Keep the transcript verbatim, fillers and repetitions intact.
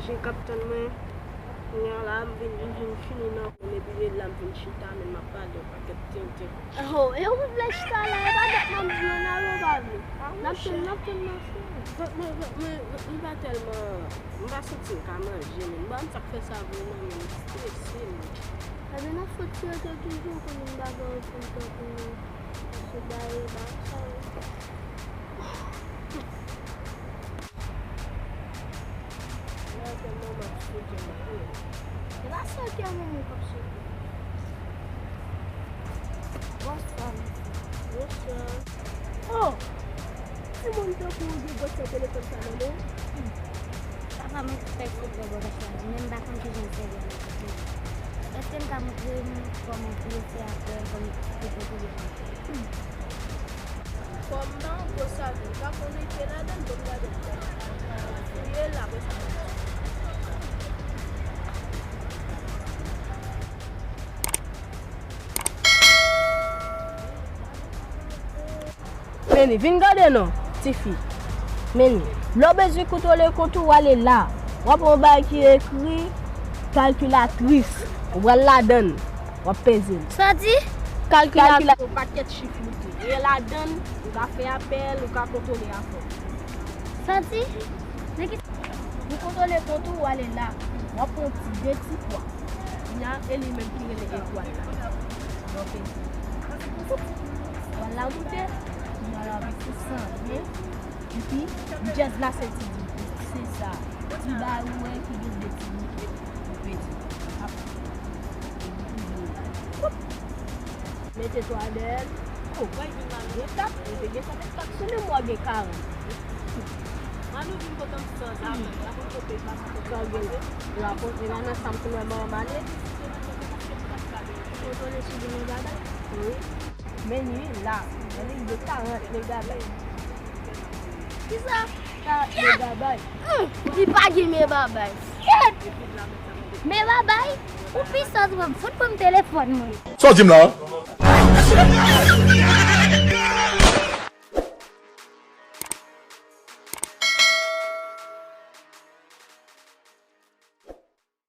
Chen k ap tann mwen. Kounye a la, m vin, m vin fini nan koul epi de la m vin chita, men m ap pale yon pakèt tenten. Oh, e ou vle chita la, e pa dat m ap di w nan ou pa vle. N ap tann, n ap tann nan fè. Mwen, mwen, mwen, mwen, m pa tèlman, m pa santi m ka manje, men m pa konn sa k fè sa vre non, men m strese, men. Ebyen, nan fòt sou yo tou toujou, kounye m pa gen anpil tan pou nou. Paske bay, bay sa yo. Lè tèlman m ap sote la, wi. E pa sèl kè manman w k ap sote. Bonswa. Bonswa. Oh! Timoun tankou w gen gwòs nan telefòn sa nan men w? Papa, mwen fèk sot nan bò kay sa, men m pa konn kijan l sèvi avèk li. Èske n ka montre m kòman pou yo fè apèl, kòman pou yo fè telefòn? Kòm m pa yon gwo savi, m pa konn rive ladan l, bon, m gade l. Fouye l, apre sa, m ap di. Meni, vin gade non, tifi. Meni, lè w bezwen kontwole kont ou, w ale la. W ap wè yon bagay ki ekri kalkilatris. Ou pral ladan l. W ap peze l. Sa di? Kalkilatris. Kalkilatris, yon pakèt chif li ye. E ladan l, ou ka fè apèl, ou ka kontwole afè w. Sa di? Nan ki Pou kontwole kont ou, w ale la. W ap pran ti, de ti pwa. Kounye a, e li menm ki rele etwal la. W ap peze. Etwal la moute. Kounye a, l ap vin sou san. Epi, djèz la se ti di. Se sa. Ti bagay ou wè ki gen de ti bouke. Ou peze. Ap. Mete twa dèyè l. Oh, gen kat, ou te gen sa, met kat sou li, mwen gen karant. An nou vin pote m san, sa, la pou kote pa sa. Sa gen, la pou, e la nan sa m te wè manman m ale. Kontwole sou de megabyte? Wi. Men li la, men li gen karant megabyte. Kisa? Karant megabyte. Hum, li pa gen megabyte. Shit! Megabyte? Ou pisans mwen, fout pou m telefòn mwen. Sa w di m la?